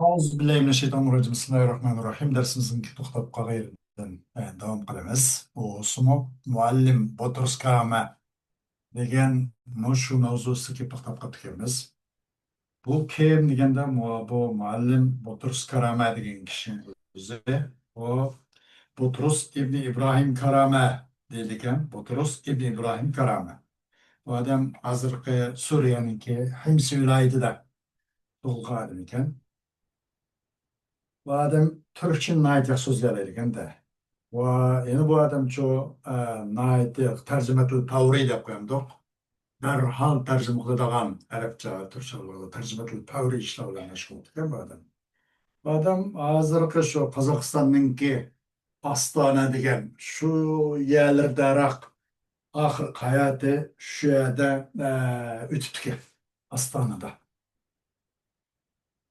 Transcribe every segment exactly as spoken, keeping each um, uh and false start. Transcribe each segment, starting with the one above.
ئەئۇزۇ بىللاھى مىنەششەيتانىر راجىم. بىسمىللاھىر راھمانىر راھىم. دەرسىمىزنىڭكى توختاپ قالغان يېرىدىن، ئە، داۋام قىلىمىز. ئۇ سۇمۇ مۇئەللىم بۇترۇس كارامە دېگەن مۇشۇ مەۋزۇسىدىكى توختاپ قاپتىكەنمىز. بۇ كىم دېگەندە، مۇ-، بۇ مۇئەللىم بۇترۇس كارامە دېگەن كىشىنىڭ ئۆزى. ئۇ بۇترۇس ئىبنى ئىبراھىم كارامە دەيدىكەن. بۇترۇس ئىبنى ئىبراھىم كارامە. بۇ ئادەم ھازىرقى سۈرىيەنىڭكى ھىمس ۋىلايىتىدە تۇغۇلغان ئادەم ئىكەن. بۇ ئادەم تۈركچىنى ناھايىتى ياخشى سۆزلىيەلەيدىكەن-دە. ۋە يەنە بۇ ئادەمچۇ، ئە، ناھايىتى تەرجىمەتۇل پەۋرى دەپ قويامدۇق. دەرھال تەرجىمە قىلىدىغان، ئەرەبچە، تۈركچە تەرجىمەتۇل پەۋرى ئىشلار بىلەن مەشغۇل ئىكەن بۇ ئادەم. بۇ ئادەم ھازىرقى شۇ قازاقىستاننىڭكى ئاستانا دېگەن شۇ يەرلىرىدەراق ئاخىرقى ھاياتى شۇ يەردە، ئە، ئۆتۈپتىكەن. ئاستانىدا.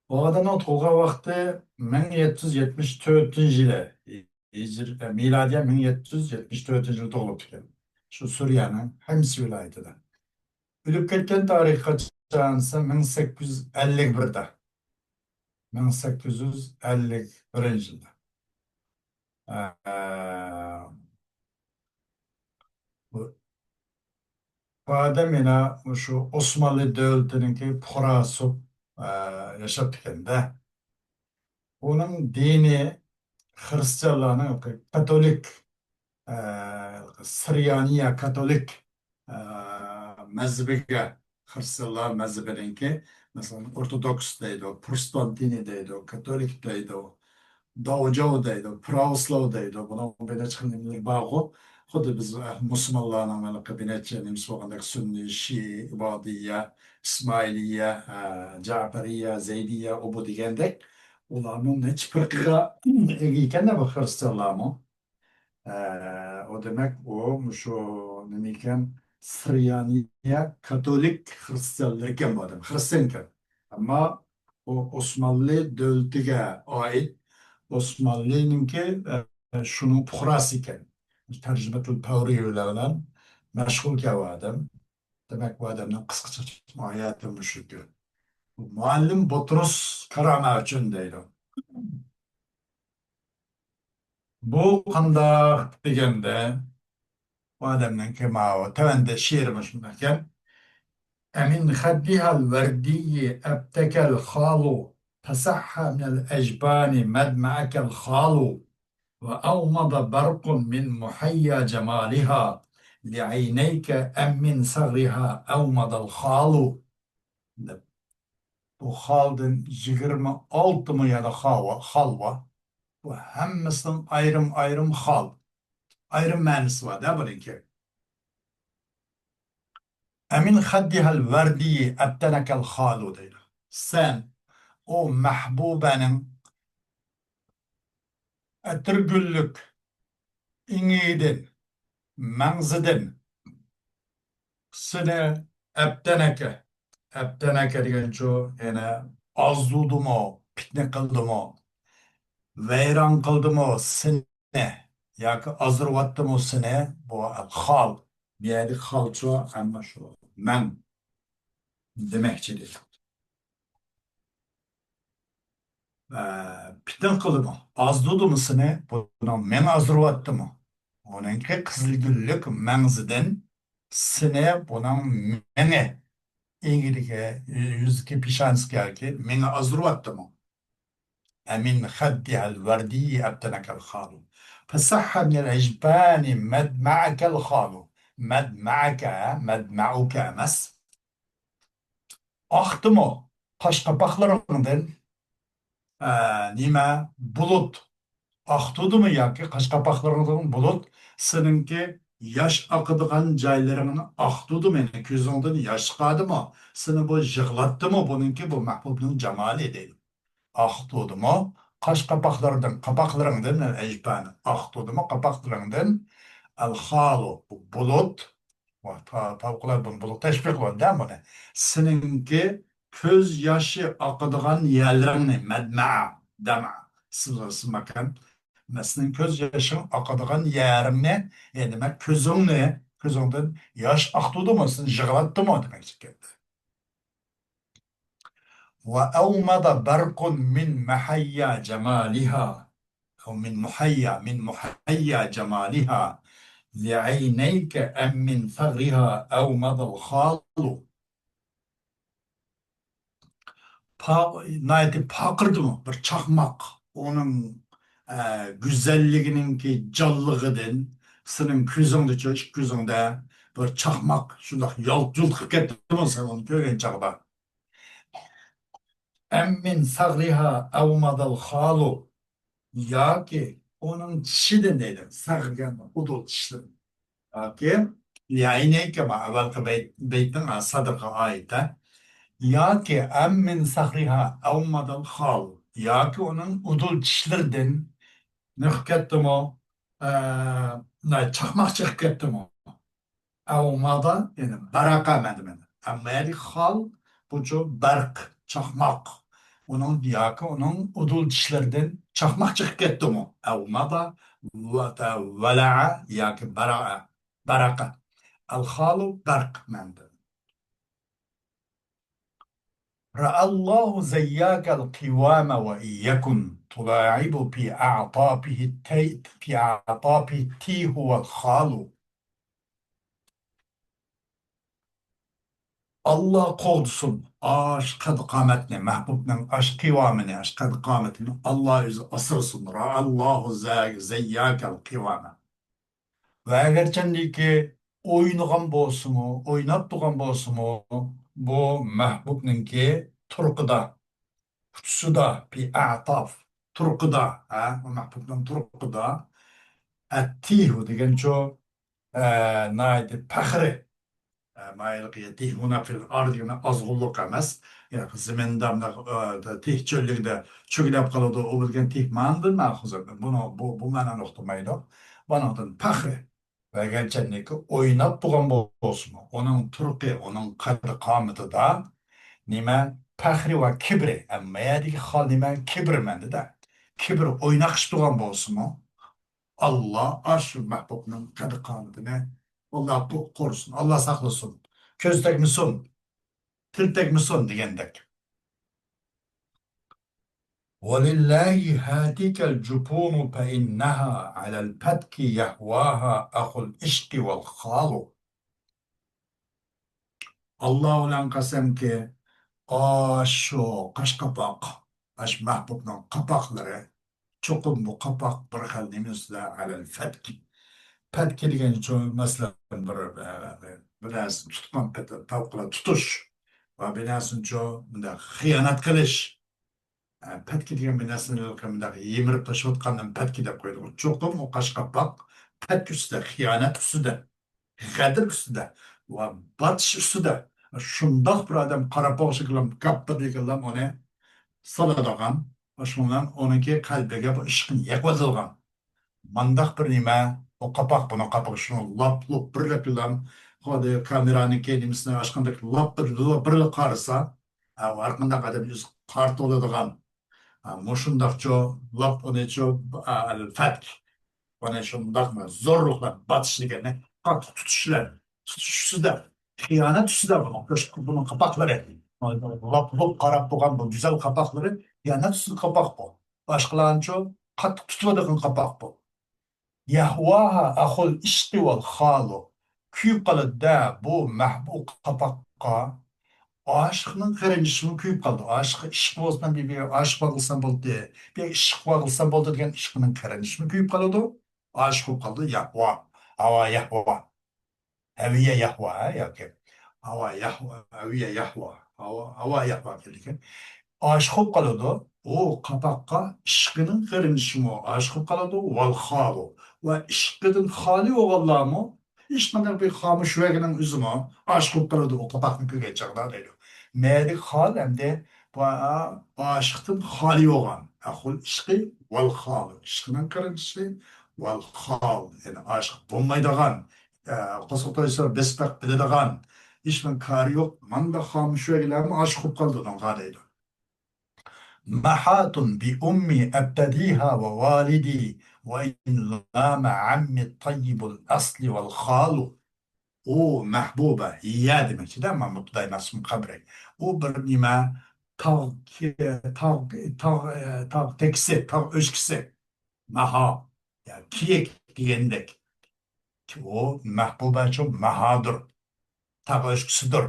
بۇ ئادەمنىڭ تۇغۇلغان ۋاقتى مىڭ يەتتە يۈز يەتمىش تۆتىنچى يىلى، ھىجر-، مىلادىيە مىڭ يەتتە يۈز يەتمىش تۆتىنچى يىلى تۇغۇلۇپتىكەن. شۇ سۈرىيەنىڭ ھىمس ۋىلايىتىدە. ئۆلۈپ كەتكەن تارىخى قاچان دېسە، مىڭ سەككىز يۈز ئەللىك بىردە. مىڭ سەككىز يۈز ئەللىك بىرىنچى يىلدا. ئە، بۇ، بۇ ئادەم يەنە مۇشۇ ئوسمانلى دۆلىتىنىڭكى پۇقراسى بولۇپ، ئە، ياشاپتىكەن-دە. ئۇنىڭ دىنى خىرىستىيانلارنىڭ كاتولىك، ئە، سىرىيانىيە كاتولىك، ئە، مەزھىپىگە، خىرىستىيانلار مەزھىپىنىڭكى، مەسىلەن، ئورتودوكس دەيدۇ، پروتېستانتىنى دەيدۇ، كاتولىك دەيدۇ، داۋجاۋ دەيدۇ، پراۋوسلاۋ دەيدۇ. بۇنىڭ بىر نەچچە خىل نېمىلىرى بارغۇ. خۇددى بىز، ئە، مۇسۇلمانلارنىڭ ھېلىقى بىر نەچچە نېمىسى بولغاندەك، سۈننى، شىئە، ئىبادىيە، ئىسمائىلىيە، ئە، جەپەرىيە، زەيدىيە، ئۇ بۇ دېگەندەك. ئۇلارمۇ نەچچە پىرقىگە ئىگە ئىكەن-دە، بۇ خىرىستىيانلارمۇ. ئە، ئۇ دېمەك، ئۇ مۇشۇ نېمە ئىكەن، سىرىيانىيە كاتولىك خىرىستىيانلىرى ئىكەن بۇ ئادەم، خىرىستىيان ئىكەن. ئەمما ئۇ ئوسمانلى دۆلىتىگە ئائىت، ئوسمانلىنىڭكى، ئە، شۇنىڭ پۇقراسى ئىكەن. تەرجىمەتۇل پەۋرىيلەر بىلەن مەشغۇل ئىكەن بۇ ئادەم. دېمەك، بۇ ئادەمنىڭ قىسقىچە ھاياتى مۇشۇ. مۇئەللىم بۇترۇس كارامە ئۈچۈن دەيدۇ. بۇ قانداق دېگەندە، بۇ ئادەمنىڭكى ماۋۇ تۆۋەندە شېئىرى مۇشۇنداق ئىكەن. أمن خدها الوردي أبتك الخال، فصح من الأجبان مدمعك الخال، وأومض برق من محيا جمالها لعينيك أم من ثغرها أومض الخال. دەپ. بۇ خالدىن يىگىرمە ئالتە مو يەنە خاۋا-، خال بار. بۇ ھەممىسىنىڭ ئايرىم-ئايرىم خال. ئايرىم مەنىسى بار-دە بۇنىڭكى. أمن خدها الوردي أبتنك الخال دەيدۇ. سەن ئۇ مەھبۇبەنىڭ ئەتىرگۈللۈك ئېڭىدىن، مەڭزىدىن سېنى ئەپتەنەكە، ئەپتەنەكە دېگەنچۇ، يەنە ئازدۇردىمۇ، پىتنە قىلدىمۇ، ۋەيران قىلدىمۇ سېنى ياكى ئازدۇرۇۋاتتىمۇ سېنى، بۇ خال. بۇ يەردىكى خالچۇ، ئەمما شۇ مەڭ دېمەكچى دېدى. ئە، پىتنە قىلدىمۇ، ئازدۇردىمۇ سېنى، بۇنىڭ مېڭە ئازدۇرۇۋاتتىمۇ؟ ئۇنىڭكى قىزىلگۈللۈك مەڭزىدىن سېنى بۇنىڭ مېڭە ئېگىدىكى، يۈزىدىكى پېشانىسىگە ياكى مېڭە ئازدۇرۇۋاتتىمۇ؟ أمن خدها الوردي أبتنك الخال، فصح من الأجبان مدمعك الخال. مەدمەئەكە، مەدمەئۇكە ئەمەس. ئاقتىمۇ قاش قاپاقلىرىڭدىن، ئە، نېمە، بۇلۇت؟ ئاقتۇدىمۇ ياكى قاش قاپاقلىرىڭدىن بۇلۇت سېنىڭكى ياش ئاقىدىغان جايلىرىڭنى ئاقتۇدىمۇ؟ يەنى كۆزۈڭدىن ياش چىقاردىمۇ؟ سېنى بۇ يىغلاتتىمۇ؟ بۇنىڭكى، بۇ مەھبۇبنىڭ جامالى دەيدۇ. ئاقتۇدىمۇ قاش قاپاقلىرىڭدىن، قاپاقلىرىڭدىن، ئەل ئەجبان، ئاقتۇدىمۇ قاپاقلىرىڭدىن، ئەل خالۇ، بۇلۇت، ۋە پا-، پەۋقۇلئاددە بۇنى بۇلۇت تەشبىھ قىلىۋاتىدۇ بۇنى. سېنىڭكى كۆز ياشى ئاقىدىغان يەرلىرىڭنى، مەدمەئە، دەمئە، سىلسىماكان. سېنىڭ كۆز يېشىڭ ئاقىدىغان يېرىڭنى، يەنى دېمەك، كۆزۈڭنى، كۆزۈڭدىن ياش ئاقتۇردىمۇ، سېنى يىغلاتتىمۇ دېمەكچى ئىكەن. وأومض برق من محيا جمالها، أو من محيا، من محيا جمالها لعينيك أم من ثغرها أومض الخال. پا-، ناھايىتى پارقىرىدىمۇ بىر چاقماق، ئۇنىڭ، ئە، گۈزەللىكىنىڭكى جانلىقىدىن سېنىڭ كۆزۈڭدىچۇ، ئىككى كۆزۈڭدە بىر چاقماق شۇنداق يالت-يۇلت قىلىپ كەتتىمۇ سەن ئۇنى كۆرگەن چاغدا؟ أم من ثغرها أومض الخال. ياكى ئۇنىڭ چىشىدىن دەيدۇ. سەغر دېگەن ئۇدۇل چىشلىرى. ياكى لعينيك، ما ئەۋۋەلقى بەيت، بەيتنىڭ سەدرىگە ئائىت، ھە. ياكى أم من ثغرها أومض الخال. ياكى ئۇنىڭ ئۇدۇل چىشلىرىدىن نېمە قىلىپ كەتتىمۇ؟ ئە، چاقماق چېقىپ كەتتىمۇ؟ ئەۋمادا، يەنى بەرەقە مەنىدە. ئەمما يەردىكى خال، بۇچۇ بەرق، چاقماق. ئۇنىڭ ياكى ئۇنىڭ ئۇدۇل چىشلىرىدىن چاقماق چىقىپ كەتتىمۇ؟ ئەۋمادا، ۋەتە، ۋەلەئە ياكى بەرەئە، بەرەقە. ئەلخالۇ بەرق مەنىدە. رأى الله زياك القوام وإن يكن تلاعب في أعطافه التي، في أعطافه التيهو والخال. ئاللا قوغدىسۇن ئاشۇ قەد-قامەتنى، مەھبۇبنىڭ ئاشۇ قىۋامىنى، ئاشۇ قەد-قامىتىنى ئاللا ئۆزى ئاسرىسۇن. رأى الله ز-، زياك القوام. ۋە ئەگەرچەندىكى ئوينىغان بولسىمۇ، ئويناپ تۇرغان بولسىمۇ، بۇ مەھبۇبنىڭكى تۇرقىدا، ئۇچىسىدا، في أعطاف، تۇرقىدا، ھە، بۇ مەھبۇبنىڭ تۇرقىدا، التيه دېگەنچۇ، ئە، ناھايىتى پەخرى، ئە، ما يلقي التيهون في الأرض دېگەن ئازغۇنلۇق ئەمەس. ياكى زېمىندا مۇنداق، ئە، تىھ چۆللۈكىدە چۆگىلەپ قالىدۇ، ئۇ دېگەن تىھ مانىدىن ماخۇز. بۇنى، بۇ، بۇ مەنانى ئۇقتۇرمايدۇ. بۇنىڭدىن پەخرى. ۋە گەرچەندىكى ئويناپ تۇرغان بولسىمۇ، ئۇنىڭ تۇرقى، ئۇنىڭ قەد-قامىتىدا نېمە؟ پەخرى ۋە كىبرى. ئەمما يەردىكى خال نېمە؟ كىبر مەنىدە. كىبر ئويناقشىپ تۇرغان بولسىمۇ، ئاللا ئاشۇ مەھبۇبنىڭ قەد-قامىتىنى، ئاللا قو-، قورۇسۇن، ئاللا ساقلىسۇن، كۆز تەگمىسۇن، تىل تەگمىسۇن دېگەندەك. ولله هاتك الجفون فإنها على الفتك يهواها أخو العشق والخال. ئاللا بىلەن قەسەمكى، ئاشۇ قاش قاپاق، ئاشۇ مەھبۇبنىڭ قاپاقلىرى، چوقۇم بۇ قاپاق بىر خىل نېمە ئۈستىدە، على الفتك. پەتكى دېگەنچۇ، مەسىلەن، بىر، بىر نەرسىنى تۇتقان پېتى، پەۋقۇلئاددە تۇتۇش ۋە بىر نەرسىنىچۇ، مۇنداق خىيانەت قىلىش. ئە، پەتكى دېگەن بىر نەرسىنى مۇنداق يىمىرىپ تاشلىۋاتقاندىن پەتكى دەپ قويىدۇ. چوقۇم ئۇ قاش قاپاق پەتكى ئۈستىدە، خىيانەت ئۈستىدە، غەدىر ئۈستىدە ۋە باتىش ئۈستىدە. شۇنداق بىر ئادەم قاراپ ئوخشىغانلام، گاپپىدىگىلام ئۇنى سالىدىغان، شۇنىڭ بىلەن ئۇنىڭكى قەلبىگە بۇ ئىشقنى يېقىۋېتىدىغان. مانداق بىر نېمە، ئۇ قاپاق، بۇنىڭ قاپىقى شۇنى لاپ لۇپ بىرلا پىلان، خۇددى كامېرانىڭكى نېمىسىنى ئاچقاندەك لاپ بىر، بىرلا قارىسا، ئە، ھەر قانداق ئادەم يۈزى قارا تولىدىغان. ئە، مۇشۇنداقچۇ، لاپ ئۇنىچۇ، ئە، ئەل-فەتھ. ئۇنى شۇنداقمۇ زورلۇقلا باتىش دېگەننى قاتتىق تۇتۇش بىلەن، تۇتۇش ئۈستىدە، خىيانەت ئۈستىدە بۇنىڭ، بۇنىڭ قاپاقلىرى. لاپ لۇپ قاراپ تۇرغان بۇ گۈزەل قاپاقلىرى خىيانەت ئۈستىدە قاپاق بۇ. باشقىلارنىچۇ قاتتىق تۇتۇۋالىدىغان قاپاق بۇ. يەھۋاھا ئەخۇل ئىشقى ۋەل خالۇ. كۆيۈپ قالىدۇ-دە بۇ مەھبۇب قاپاققا. ئاشىقنىڭ قېرىندىشىمۇ كۆيۈپ قالىدۇ. ئاشىق، ئىشق بولسا بىر، بىر ئاشىق بولسام بولدى، بىر ئىشق بولسام بولدى دېگەن ئىشقىنىڭ قېرىندىشىمۇ كۆيۈپ قالىدۇ. ئاشىق بولۇپ قالىدۇ. يەھۋا، ھاۋا يەھۋا. ھەۋىيە يەھۋا، ھە، ياكى ھاۋا يەھۋا، ھەۋىيە يەھۋا، ھاۋا، ھاۋا يەھۋا كېلىدىكەن. ئاشىق بولۇپ قالىدۇ. ئۇ قاپاققا ئىشقىنىڭ قېرىندىشىمۇ ئاشىق بولۇپ قالىدۇ. ۋەل خالۇ. ۋە ئىشقىدىن خالىي بولغانلارمۇ، ھېچقانداق بىر خامۇش ۋەگىنىڭ ئۆزىمۇ ئاشىق بولۇپ قالىدۇ، ئۇ قاپاقنى كۆرگەن چاغدا دەيدۇ. مەيەردىكى خال ئەمدى بۇ ئاشىقتىن خالىي بولغان. ئەخۇل ئىشقى ۋەل خالۇ. ئىشقىنىڭ قېرىندىشى ۋەل خال. يەنى ئاشىق بولمايدىغان، ئە، قورساق تويسا بېسىپ بېقىپ بىلىدىغان، ھېچنېمە كارى يوق، مانداق خامۇش ۋەگىلەرمۇ ئاشىق بولۇپ قالىدۇ ئۇنىڭغا دەيدۇ. محاة بأمي أبتديها ووالدي وإن لام عمي الطيب الأصل والخال. ئۇ مەھبۇبە، يە دېمەكچىدە، مانا مۇبتىدا مەخسۇم خەبىرى. ئۇ بىر نېمە، تاغ، تاغ، تاغ، تاغ تېكىسى، تاغ ئۆچكىسى. ماھا، يا كىيىك دېگەندەك. ئۇ مەھبۇبەچۇ ماھادۇر، تاغ ئۆچكىسىدۇر.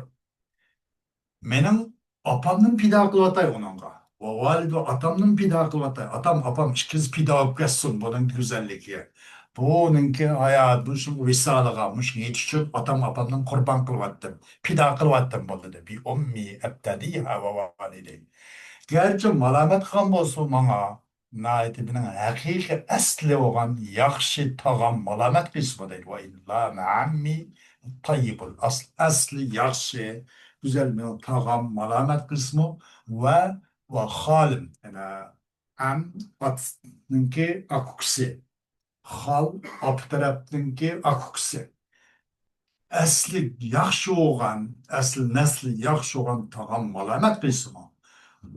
مېنىڭ ئاپامنىمۇ پىدا قىلىۋاتاي ئۇنىڭغا. ۋە ۋالىدۇ، ئاتامنىمۇ پىدا قىلىۋاتاي. ئاتام، ئاپام ئىككىسى پىدا بولۇپ كەتسۇن بۇنىڭ گۈزەللىكىگە. بۇنىڭكى ھايات، مۇشۇ ۋىسالىغا، مۇشۇ يېتىش ئۈچۈن ئاتام، ئاپامنى قۇربان قىلىۋەتتىم. پىدا قىلىۋەتتىم بۇنى دەپ. بىئۇممى ئەپتەدىھا ۋە ۋالىدەي. گەرچە مالامەت قىلغان بولسىمۇ ماڭا، ناھايىتى مېنىڭ ھەقىقىي ئەسلى بولغان ياخشى تاغام مالامەت قىلسىمۇ دەيدۇ. ۋە ئىللا مەئەممى تاييىبۇل ئەسل. ئەسلى ياخشى، گۈزەل مېنىڭ تاغام مالامەت قىلسىمۇ ۋە، ۋە خالىم، يەنى ئەم ئاتىنىڭكى ئاكا ئۇكىسى. خال ئاپا تەرەپنىڭكى ئاكا ئۇكىسى. ئەسلى ياخشى بولغان، ئەسلى نەسلى ياخشى بولغان تاغام مالامەت قىلسىمۇ،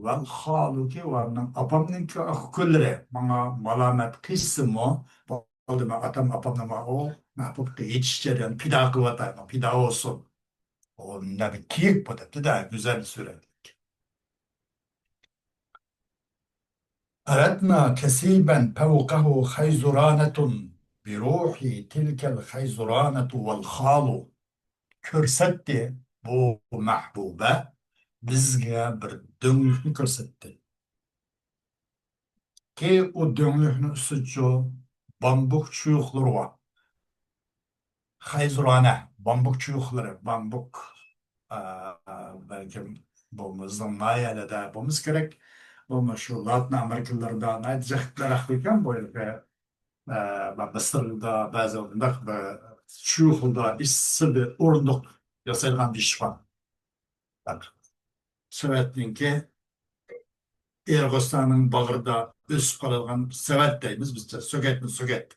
ۋەل خالۇكى، ۋە مېنىڭ ئاپامنىڭكى ئاكا ئۇكىلىرى ماڭا مالامەت قىلسىمۇ، بولدى، مەن ئاتام، ئاپامنى مانا ئۇ مەھبۇبقا يېتىش جەريانى پىدا قىلىۋاتاي، پىدا بولسۇن. ئۇ مۇنداق بىر كىيىك بۇ دەپتۇ-دە، گۈزەل سۈرەتلىك. أردنا كثيبا فوقه خيزرانة بروح تلك الخيزرانة والخال. كۆرسەتتى بۇ مەھبۇبە بىزگە بىر دۆڭلۈكنى كۆرسەتتى. كى ئۇ دۆڭلۈكنىڭ ئۈستىدىچۇ بامبۇك چۇيۇقلىرى بار. خەيزۇرانە، بامبۇك چۇيۇقلىرى، بامبۇك، ئا، بەلكىم بۇ بىزنىڭ ناھىيەلەردە بولمىسا كېرەك. بۇ شۇ لاتىن ئامېرىكىلىرىدا ناھايىتى جىق دەرەخ ئىكەن بۇ يەردە. ئا، مىسىردا بەزى ئۇنداق بىر چۇيۇقلىدا ئىسسىل بىر ئورۇندۇق ياسايدىغان بىر ئىش بار. سوۋېتنىڭكى ئېغىرستاننىڭ باغرىدا ئۆسۈپ قالىدىغان سەۋەت دەيمىز بىزچە، سۆگەتمۇ سۆگەت.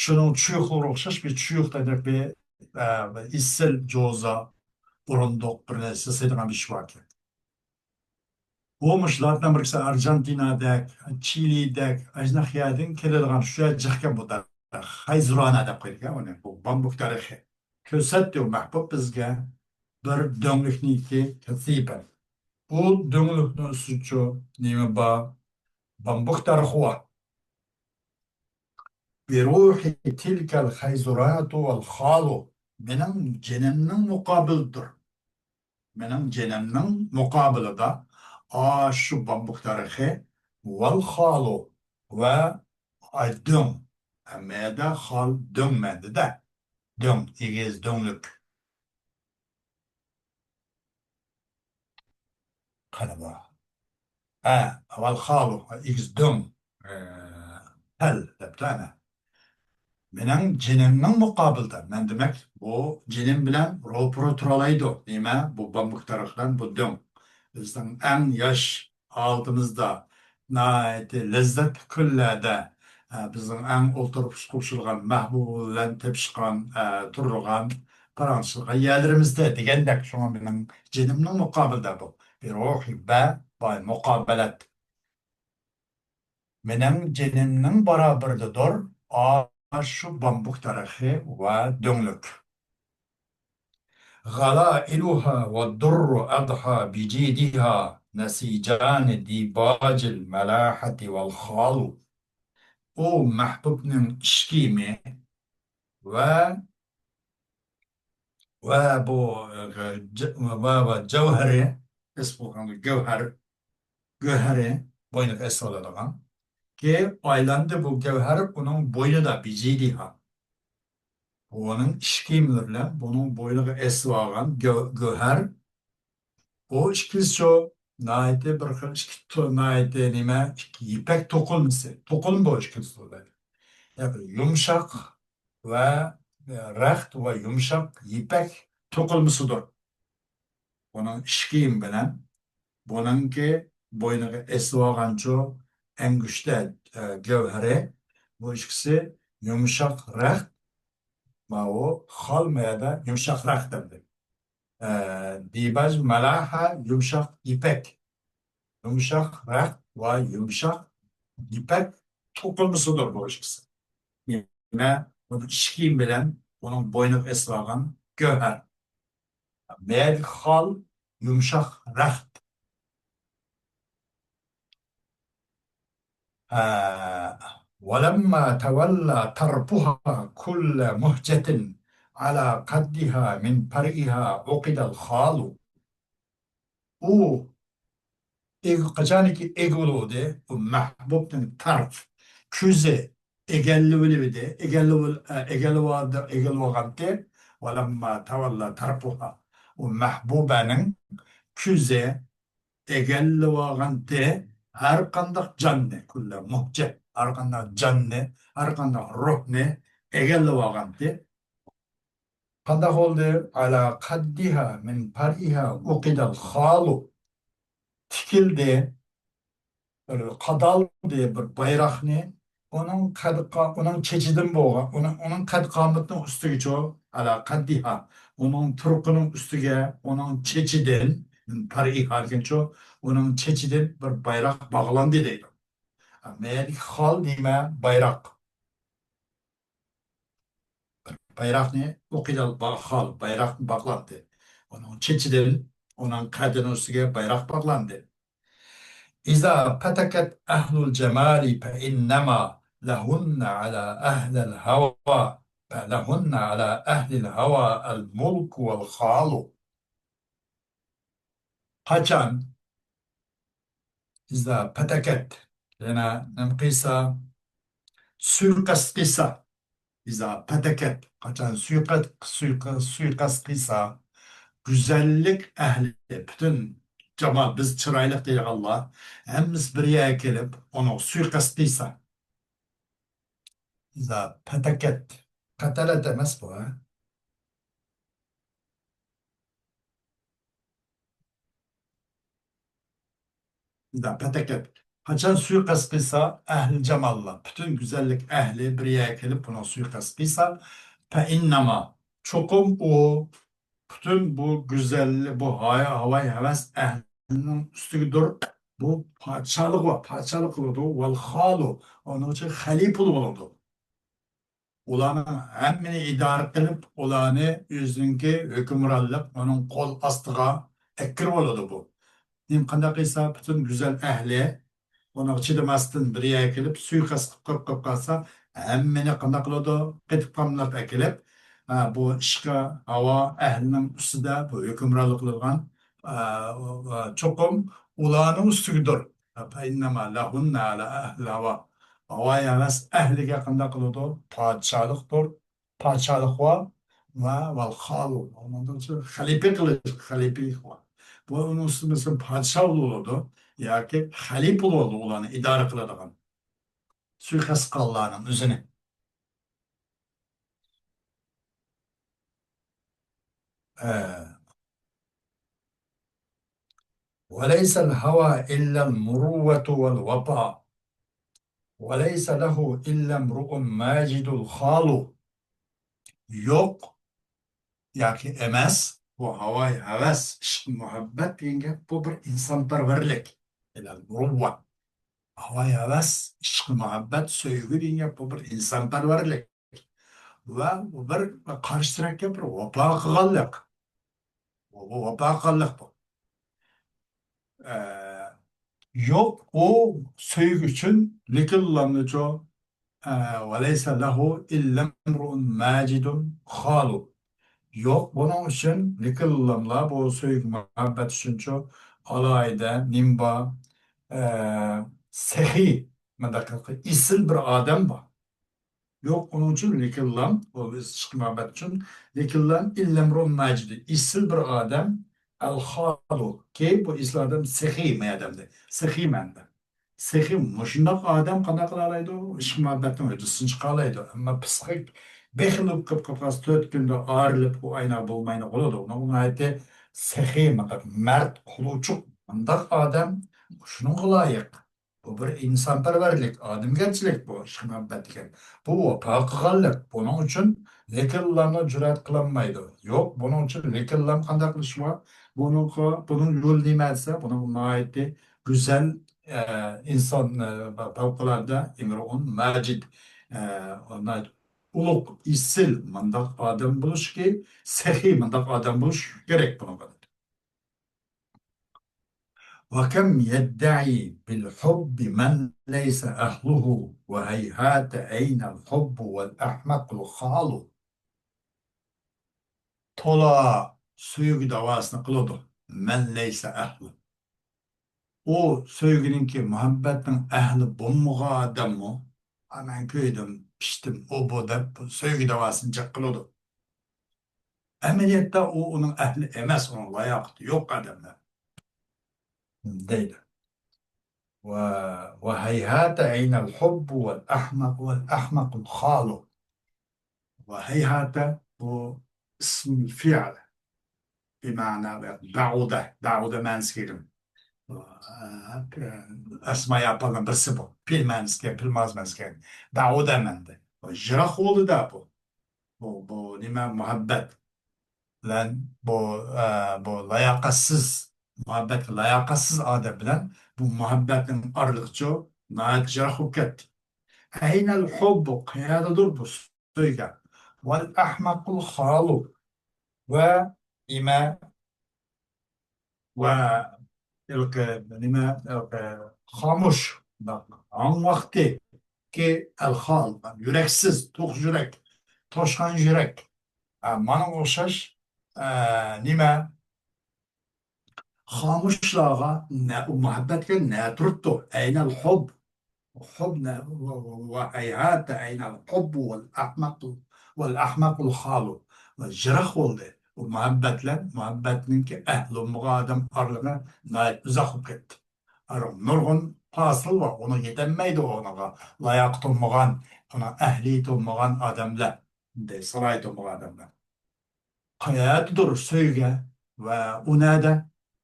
شۇنىڭ چۇيۇقلىرىغا ئوخشاش بىر چۇيۇقتا بىر، ئە، بىر ئىسسىل جوزا، ئورۇندۇق، بىر نەرسە ياسايدىغان بىر ئىش باركەن. بۇ مۇشۇ لاتىن ئامېرىكىسى، ئارژېنتىنادەك، چىلىدەك، ئاشۇنداق يەردىن كېلىدىغان شۇ يەر جىقكەن بۇ دەرەخ. خەيزۇرانە دەپ قويىدىكەن ئۇنى، بۇ بامبۇك دەرىخى. كۆرسەتتى ئۇ مەھبۇب بىزگە بىر دۆڭلۈكنىڭكى تەسىپى. ئۇ دۆڭلۈكنىڭ ئۈستىدىچۇ نېمە بار؟ بامبۇك دەرىخى بار. بروح تلك الخيزرانة والخال. مېنىڭ جېنىمنىڭ مۇقابىلىدۇر. مېنىڭ جېنىمنىڭ مۇقابىلىدا ئاشۇ بامبۇك دەرىخى، ۋەل خالۇ، ۋە ئاي دۆڭ. ھەممە يەردە خال دۆڭ مەندىدە. دۆڭ، ئېگىز دۆڭلۈك. قەنە بۇ. ھە، ۋەل خالۇ، ئېگىز دۆڭ، ئە، پەل دەپتۇ ئەنە. مېنىڭ جېنىمنىڭ مۇقابىلىدا، مەن دېمەك، بۇ جېنىم بىلەن روپۇرو تۇرالايدۇ. نېمە؟ بۇ بامبۇك دەرەخ بىلەن بۇ دۆڭ. بىزنىڭ ئەڭ ياش ھالىتىمىزدا، ناھايىتى لەززەتلىك كۈنلەردە، ئە، بىزنىڭ ئەڭ ئولتۇرۇپ قوشۇلغان مەھبۇبى بىلەن تېپىشقان، ئە، تۇرىدىغان، پاراڭلىشىدىغان يەرلىرىمىزدە دېگەندەك، شۇڭا مېنىڭ جېنىمنىڭ مۇقابىلىدا بۇ. بىر روھى بە، باي مۇقابىلەت. مېنىڭ جېنىمنىڭ بارابىرىدىدۇر ئاشۇ بامبۇك دەرىخى ۋە دۆڭلۈك. غلائلها والدر أضحى بجيدها نسيجان ديباج الملاحة والخال. ئۇ مەھبۇبنىڭ ئىش كىيىمى ۋە، ۋە بۇ، ئە، جە-، ۋە، ۋە جەۋھىرى، ئەسلى بولغاندا گەۋھەر، گۆھەرى، بوينىغا ئېسىۋالىدىغان. كېيىن ئايلاندى بۇ گەۋھەر ئۇنىڭ بوينىدا، بىجىدىھا. بۇنىڭ ئىش كىيىملىرى بىلەن بۇنىڭ بوينىغا ئېسىۋالغان گۆ-، گۆھەر، بۇ ئىككىلىسىچۇ ناھايىتى بىر خىل ئىككى تو-، ناھايىتى نېمە، ئىككى يىپەك توقۇلمىسى. توقۇلما بۇ ئىككىلىسى. يەنى يۇمشاق ۋە، ئە، رەخت ۋە يۇمشاق يىپەك توقۇلمىسىدۇر. بۇنىڭ ئىش كىيىمى بىلەن بۇنىڭكى بوينىغا ئېسىۋالغانچۇ ئەڭگۈشتە، ئە، گەۋھىرى، بۇ ئىككىسى يۇمشاق رەخت، ماۋۇ خال مەيەدە يۇمشاق رەخت دەمدى. ئە، دىباج مالاھا يۇمشاق يىپەك. يۇمشاق رەخت ۋە يۇمشاق يىپەك توقۇلمىسىدۇر بۇ ئىككىسى. نېمە؟ بۇنىڭ ئىش كىيىمى بىلەن بۇنىڭ بوينىغا ئېسىۋالغان گۆھەر. مەيەدىكى خال يۇمشاق رەخت. ئە، ولما تولى طرفها كل مهجة على قدها من فرعها عقد الخال. ئۇ ئىگ-، قاچانكى ئىگە بولۇۋىدى، بۇ مەھبۇبنىڭ تەرەپ، كۆزى ئىگىلىۋېلىۋىدى، ئىگىلىۋېل-، ئە، ئىگىلىۋالدى، ئىگىلىۋالغانتى، ولما تولى طرفها. ئۇ مەھبۇبەنىڭ كۆزى ئىگىلىۋالغانتى، ھەر قانداق جاننى، كل مهجة، ھەر قانداق جاننى، ھەر قانداق روھنى ئىگىلىۋالغانتى. قانداق بولدى؟ على قدها من فرعها عقد الخال. تىكىلدى، بىر قادالدى بىر بايراقنى، ئۇنىڭ قەد-، ئۇنىڭ چېچىدىن بولغان، ئۇنىڭ، ئۇنىڭ قەد-قامىتىنىڭ ئۈستىگىچۇ، على قدها، ئۇنىڭ تۇرقىنىڭ ئۈستىگە، ئۇنىڭ چېچىدىن، من فرعها دېگەنچۇ، ئۇنىڭ چېچىدىن بىر بايراق باغلاندى دەيدۇ. مەيەردىكى خال دېمە، بايراق. بايراقنى ئوقۇيدۇ، با-، خال، بايراقنى باغلاندى. ئۇنىڭ چېچىدىن، ئۇنىڭ قەددىنىڭ ئۈستىگە بايراق باغلاندى. إذا فتكت أهل الجمال فإنما لهن على أهل الهوى، فلهن على أهل الهوى الملك والخال. قاچان، إذا فتكت، يەنە نېمە قىلسا، سۇيىقەست قىلسا، إذا فتكت، قاچان سۇيىقەست، سۇيىقە-، سۇيىقەست قىلسا، گۈزەللىك ئەھلى، پۈتۈن جامائەت، بىز چىرايلىق دەيدىغانلار، ھەممىسى بىر يەرگە كېلىپ، ئۇنىڭغا سۇيىقەست قىلسا. إذا فتكت. قەتەلەت ئەمەس بۇ، ھە؟ إذا فتكت. قاچان سۇيىقەست قىلسا، ئەھلى جاماللار، پۈتۈن گۈزەللىك ئەھلى بىر يەرگە كېلىپ، بۇنىڭغا سۇيىقەست قىلسا، فإنما، چوقۇم ئۇ پۈتۈن بۇ گۈزەللىك، بۇ ھاي-، ھاۋاي ھەۋەس ئەھلىنىڭ ئۈستىگىدۇر. بۇ پادىشاھلىق ۋە پادىشاھلىق قىلىدۇ. ۋەل خالۇ، ئۇنىڭ ئۈچۈن خەلىپە بولىدۇ. ئۇلارنىڭ ھەممىنى ئىدارە قىلىپ، ئۇلارنى ئۆزىنىڭكى ھۆكۈمرانلىق، ئۇنىڭ قول ئاستىغا ئەكىرىۋالىدۇ بۇ. نېمە قانداق قىلسا، پۈتۈن گۈزەل ئەھلى ئۇنىڭغا چىدىماستىن بىر يەرگە كېلىپ، سۇيىقەست قىلىپ قويۇپ قالسا، ھەممىنى قانداق قىلىدۇ؟ قېتىپ قاملاپ ئەكېلىپ، ھە، بۇ ئىشقا ھاۋا ئەھلىنىڭ ئۈستىدە بۇ ھۆكۈمرانلىق قىلىدىغان، ئە، چوقۇم ئۇلارنىڭ ئۈستىگىدۇر. فإنما لهن على أهل الهوى. ھاۋايى ھەۋەس ئەھلىگە قانداق قىلىدۇ؟ پادىشاھلىقتۇر. پادىشاھلىق بار ۋە ۋەل خالۇ. ئۇنىڭدىن سوڭ خەلىپە قىلىش، خەلىپىلىك بار. بۇ ئۇنىڭ ئۈستىدە مەسىلەن پادىشاھ بولىدۇ ياكى خەلىپە بولىدۇ، ئۇلارنى ئىدارە قىلىدىغان. سۇيىقەست قىلغانلارنىڭ ئۆزىنى. ئە، وليس الهوى إلا المروة والوفاء. وليس له إلا امرؤ ماجد خال. يوق ياكى ئەمەس، بۇ ھاۋاي ھەۋەس، ئىشق، مۇھەببەت دېگەن گەپ، بۇ بىر ئىنسانپەرۋەرلىك. ئىلەل مۇرۇۋۋەت. ھاۋاي ھەۋەس، ئىشق، مۇھەببەت، سۆيگۈ دېگەن گەپ، بۇ بىر ئىنسانپەرۋەرلىك. ۋە بۇ بىر قارشى تەرەپكە بىر ۋاپا قىلغانلىق. بۇ، بۇ ۋاپا قىلغانلىق بۇ. ئە، يوق، ئۇ سۆيگۈ ئۈچۈن، لېكىن ئۇلارنىچۇ، ئە، وليس له إلا امرؤ ماجد خال. يوق، بۇنىڭ ئۈچۈن، لېكىن ئۇلارلا بۇ سۆيگۈ مۇھەببەت ئۈچۈنچۇ، ئالاھىدە، نېمە بار، ئە، سېخىي، مۇنداق ئېسىل بىر ئادەم بار. يوق، ئۇنىڭ ئۈچۈن لېكىنلا، ئۇ ئىشق مۇھەببەت ئۈچۈن لېكىنلا، إلا امرؤ ماجد، ئېسىل بىر ئادەم، الخال، كى، بۇ ئېسىل ئادەم سېخىي مەدەمدە، سېخىي مەنىدە. سېخىي، مۇشۇنداق ئادەم قانداق قىلالايدۇ؟ ئىشق مۇھەببەتنىڭ ھۆددىسىدىن چىقالايدۇ. ئەمما پىسخىك، بېخىل بولۇپ قېلىپ قالسا، تۆت كۈندە ئايرىلىپ، ئۇ ئاينا بولماينى قىلىدۇ. ئۇنىڭ ناھايىتى سېخىي، مەرد، قۇلۇچۇق، مۇنداق ئادەم شۇنىڭغا لايىق. بۇ بىر ئىنسانپەرۋەرلىك، ئادەمگەرچىلىك بۇ، ئىشق مۇھەببەت دېگەن. بۇ ۋاپا قىلغانلىق. بۇنىڭ ئۈچۈن لېكىنلارنى جۈرئەت قىلالمايدۇ. يوق، بۇنىڭ ئۈچۈن لېكىنلار قانداق قىلىش بار؟ بۇنىڭغا، بۇنىڭ يولى نېمە دېسە، بۇنىڭ ناھايىتى گۈزەل، ئە، ئىنسان، ئە، پەۋقۇلئاددە ئىمرۇئۇن ماجىد، ئە، ناھايىتى ئۇلۇغ، ئېسىل مۇنداق ئادەم بولۇشى، سېخىي مۇنداق ئادەم بولۇشى كېرەك بۇنىڭغا. وكم يدعي بالحب من ليس أهله، وهيهات أين الحب والأحمق الخال. تولا سۆيگۈ داۋاسىنى قىلىدۇ. مەن لەيسە ئەھلۇ. ئۇ سۆيگۈنىڭكى، مۇھەببەتنىڭ ئەھلى بولمىغان ئادەممۇ، «ئا، مەن كۆيدۈم، پىشتىم، ئۇ بۇ» دەپ سۆيگۈ داۋاسىنى جىق قىلىدۇ. ئەمەلىيەتتە ئۇ ئۇنىڭ ئەھلى ئەمەس، ئۇنىڭ لاياقىتى يوق ئادەملەر. دەيدۇ. ۋە، ۋە ھەيھاتە ئەينەل ھۇببۇ ۋەل ئەھمەق، ۋەل ئەھمەقۇل خالۇ. ۋە ھەيھاتە بۇ ئىسمۇل فىئل. بىمەنا بەئۇدە، بەئۇدە مەنىسى كەلگەن. ئەسما ئەپئالنىڭ بىرسى بۇ. پېئىل مەنىسى كەلگەن، پېئىل مازى مەنىسى كەلگەن. بەئۇدە مەندە. يىراق بولدى دە بۇ. بۇ، بۇ نېمە؟ مۇھەببەت بىلەن بۇ، ئە، بۇ لاياقەتسىز، مۇھەببەتكە لاياقەتسىز ئادەم بىلەن بۇ مۇھەببەتنىڭ ئارىلىقىچۇ ناھايىتى يىراق بولۇپ كەتتى. ئەينەل ھۇببۇ، قەيەردىدۇر بۇ سۆيگۈ؟ ۋەل ئەھمەقۇل خالۇ، ۋە نېمە؟ ۋە ھېلىقى نېمە، ھېلىقى خامۇش، ھاڭ ۋاقتى كى ئەلخال، يۈرەكسىز، توق يۈرەك، توشقان يۈرەك. ئە، مانا ئوخشاش، ئە، نېمە، خامۇشلارغا نە، ئۇ مۇھەببەتكە نە تۇرۇپتۇ؟ ئەينەل ھۇب. ھۇب نە، ۋە، ۋە، ۋە ھەيھاتە ئەينەل ھۇببۇ ۋەل ئەھمەقۇ، ۋەل ئەھمەقۇل خالۇ. ۋە يىراق بولدى. ئۇ مۇھەببەتلەر، مۇھەببەتنىڭكى ئەھلى بولمىغان ئادەم ئارىلىقى ناھايىتى ئۇزاق بولۇپ كەتتى. ئارا نۇرغۇن پاسىل بار، ئۇنىڭ يېتەلمەيدۇ ئۇنىڭغا. لاياقىتى بولمىغان، ئۇنىڭ ئەھلىيىتى بولمىغان ئادەملەر، دەي، سالاھىيىتى بولمىغان ئادەملەر. قەيەردىدۇر سۆيگۈ ۋە ئۇ نەدە؟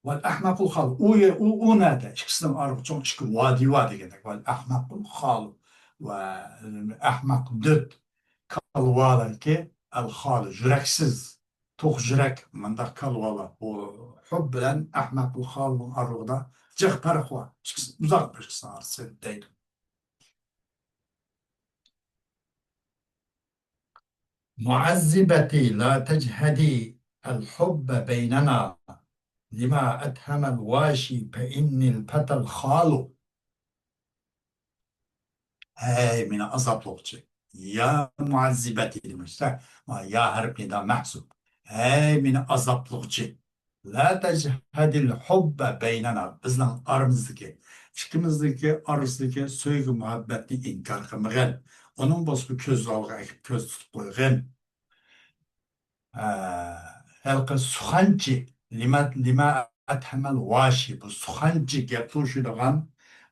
ۋەل ئەھمەقۇل خالۇ. ئۇ يەر، ئۇ، ئۇ نەدە؟ ئىككىسىنىڭ ئارىلىقى چوڭ ئىككى ۋادى بار دېگەندەك. ۋەل ئەھمەقۇل خالۇ. ۋە ئەھمەق دۆت كالۋالاركى ئەل خالۇ، يۈرەكسىز، توق يۈرەك، مۇنداق كالۋالار. بۇ ھۇب بىلەن ئەھمەقۇل خالۇنىڭ ئارىلىقىدا جىق پەرق بار. ئىككىسى ئۇزاق بىر ئارىسى دەيدۇ. معذبتي لا تجهدي الحب بيننا، لما أتهم الواشي فإني الفتى الخال. ھەي مېنى ئازابلىغۇچى. يا مۇئەززىبەتى دېمەكچى. يا ھەرپ نىدا مەھزۇپ. ھەي مېنى ئازابلىغۇچى. لا تجهدي الحب بيننا، بىزنىڭ ئارىمىزدىكى، ئىككىمىزدىكى ئارىسىدىكى سۆيگۈ مۇھەببەتنى ئىنكار قىلمىغىن. ئۇنىڭ بولسا كۆز ئالدىغا ئەكىپ كۆز تۇتۇپ قويغىن. ھە، ھېلىقى سۇخەنچى، لما، لما أتهم الواشي، بۇ سۇخەنچى گەپ توشۇيدىغان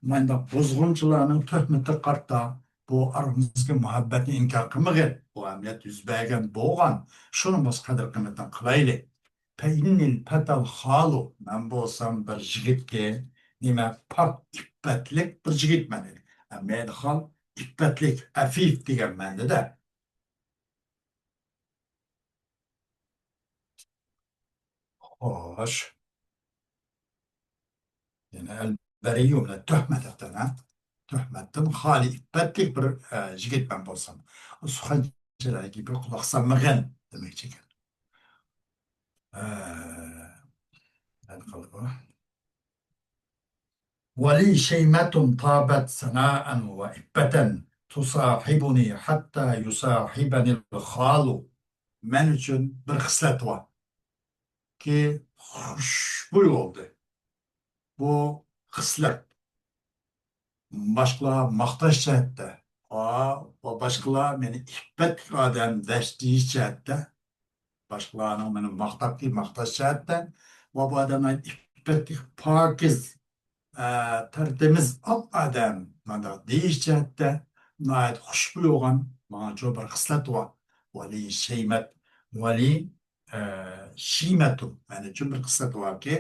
مۇنداق بۇزغۇنچىلارنىڭ تۆھمىتىگە قارىتا بۇ ئارىمىزدىكى مۇھەببەتنى ئىنكار قىلمىغىن. بۇ ئەمەلىيەت يۈز بەرگەن بولغان. شۇنىڭ بولسا قەدىر قىممىتىنى قىلايلى. فإني الفتى الخال، مەن بولسام بىر يىگىتكى، نېمە، پاك ئىپپەتلىك بىر يىگىتمەن. مەيدىخان ئىپپەتلىك، ئەفىف دېگەن مەنىدە. خوش. يەنى ئەلبەرىيۇ مىنەت تۆھمەت ھەتتا، ھە؟ تۆھمەتتىن خالىي ئىپپەتلىك بىر، ئە، يىگىت مەن بولسام. سۇخەنچىلەر گېپىگە قۇلاق سالمىغىن دېمەكچى ئىكەن. ئە، نېمە قالدى بۇ؟ ولي شيمة طابت ثناء وعفة، تصاحبني حتى يصاحبني الخال. مەن ئۈچۈن بىر خىسلەت بار. كى خۇشبۇي بولدى. بۇ خىسلەت باشقىلار ماختاش جەھەتتە، ۋە باشقىلار مېنى ئىپپەتلىك ئادەم دەش دېيىش جەھەتتە، باشقىلارنىڭ مېنى ماختاپ، ماختاش جەھەتتە ۋە بۇ ئادەملەر ئىپپەتلىك، پاكىز، ئە، تەرتىمىز، ئاق ئادەم، مانداق دېيىش جەھەتتە ناھايىتى خۇشبۇي بولغان ماڭا چوڭ بىر خىسلەت بار. ۋەلى شەيمەت، ۋەلى، ئە، شىمەتۇ، مەن ئۈچۈن بىر خىسلەت باركى،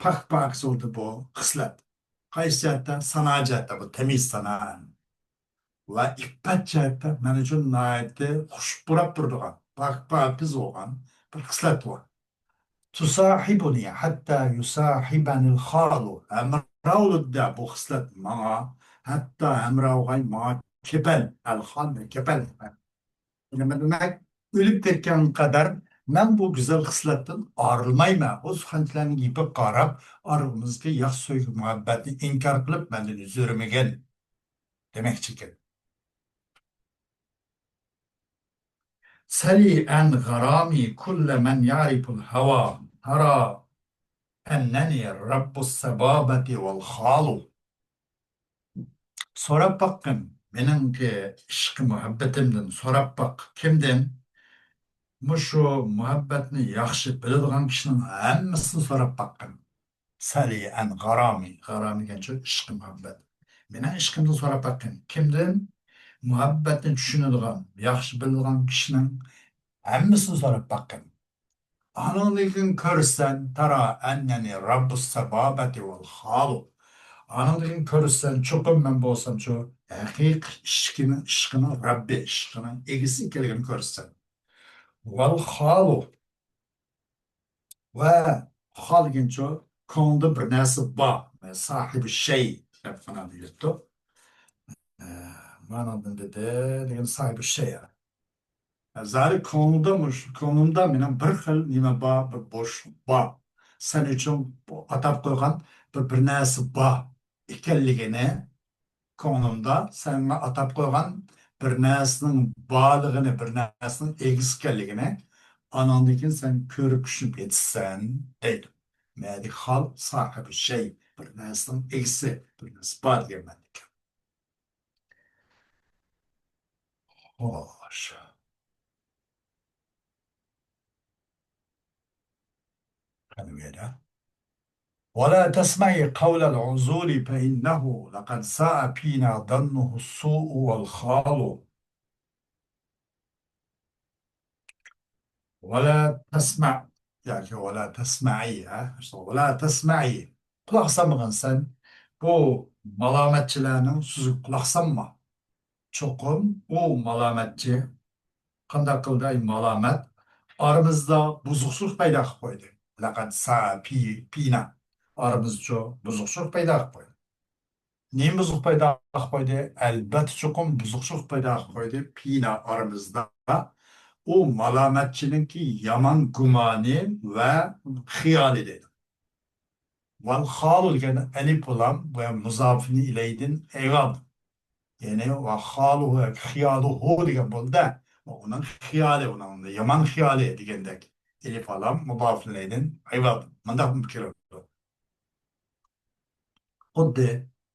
پاك-پاكىز بولدى بۇ خىسلەت. قايسى جەھەتتە؟ سانا جەھەتتە، بۇ تەمىز سانا. ۋە ئىپپەت جەھەتتە مەن ئۈچۈن ناھايىتى خۇش پۇراپ تۇرىدىغان، پاك-پاكىز بولغان بىر خىسلەت بار. تۇساھىبۇنى ھەتتا يۇساھىبەنىل خالۇ. ھەمراھ بولىدۇ بۇ خىسلەت ماڭا، ھەتتا ھەمراھ بولغاي ماڭا كېپەن، ئەل خال كېپەن. نېمە دېمەك؟ ئۆلۈپ كەتكەن قەدەر مەن بۇ گۈزەل خىسلەتتىن ئايرىلمايمەن. ئۇ سۇخەنچىلەرنىڭ گېپىگە قاراپ، ئارىمىزدىكى ياخشى سۆيگۈ مۇھەببەتنى ئىنكار قىلىپ، مەندىن يۈز ئۆرمىگىن دېمەكچىكەن. سلي عن غرامي كل من يعرف الهوى، ترى أنني رب الصبابة والخال. سوراپ باققىن، مېنىڭكى ئىشقى مۇھەببىتىمدىن سوراپ باق. كىمدىن؟ مۇشۇ مۇھەببەتنى ياخشى بىلىدىغان كىشىنىڭ ھەممىسىدىن سوراپ باققىن. سلي عن غرامي، غرامى دېگەنچۇ ئىشقى مۇھەببەت. مېنىڭ ئىشقىمدىن سوراپ باققىن. كىمدىن؟ مۇھەببەتنى چۈشىنىدىغان، ياخشى بىلىدىغان كىشىنىڭ ھەممىسىدىن سوراپ باققىن. ئانىڭدىن كېيىن كۆرىسەن، ترى أنني رب الصبابة والخال. ئانىڭدىن كېيىن كۆرىسەن، چوقۇم مەن بولسامچۇ ھەقىقىي ئىشقىنىڭ، ئىشقىنىڭ رەببى، ئىشقىنىڭ ئىگىسى ئىكەنلىكىنى كۆرىسەن. والخال. ۋە خال دېگەنچۇ، كۆڭلىدە بىر نەرسە بار. ساھىبى شەي دەپ مانا دېيىلىپتۇ. ئە، مانادىن دېدى دېگەن ساھىبى شەي. زادى كۆڭلىدە مۇش-، كۆڭلۈمدە مېنىڭ بىر خىل نېمە بار، بىر بوشلۇق بار. سەن ئۈچۈن ئاتاپ قويغان بىر، بىر نەرسە بار ئىكەنلىكىنى، كۆڭلۈمدە سەنگە ئاتاپ قويغان بىر نەرسىنىڭ بارلىقىنى، بىر نەرسىنىڭ ئىگىسى ئىكەنلىكىنى، ئاناڭدىن كېيىن سەن كۆرۈپ چۈشىنىپ يېتىسەن، دەيدۇ. مەدى خال ساھىبى شەي، بىر نەرسىنىڭ ئىگىسى، بىر نەرسە بار دېگەن مەنىدىكەن. خوش. قېنى بۇ يەردە. ولا تسمعي قول العزول فإنه لقد ساء فينا ظنه السوء والخال. ولا تسمع ياكى ولا تسمعي، ھە؟ ولا تسمعي. قۇلاق سالمىغىن سەن. بۇ مالامەتچىلەرنىڭ سۆزىگە قۇلاق سالما. چوقۇم ئۇ مالامەتچى قانداق قىلدى؟ ئەي مالامەت ئارىمىزدا بۇزۇقچىلىق پەيدا قىلىپ قويدى. لەقەد ساء پى-، پىنا. ئارىمىزچۇ بۇزۇقچىلىق پەيدا قىلىپ قويدى. نېمە بۇزۇق پەيدا قىلىپ قويدى؟ ئەلبەتتە چوقۇم بۇزۇقچىلىق پەيدا قىلىپ قويدى. پىنا ئارىمىزدا. ئۇ مالامەتچىنىڭكى يامان گۇمانى ۋە خىيالى دەيدۇ. ۋەل خالۇ دېگەن ئەلىپ لام ۋە مۇزافىن ئىلەيدىن ئىۋەد. يەنى ۋە خالۇ ۋە خىيالۇھۇ دېگەن بولدى. ئۇنىڭ خىيالى، ئۇنىڭ يامان خىيالى دېگەندەك. ئەلىپ لام مۇزافىن ئىلەيدىن ئىۋەد. مۇنداق كېلىدۇ. خۇددى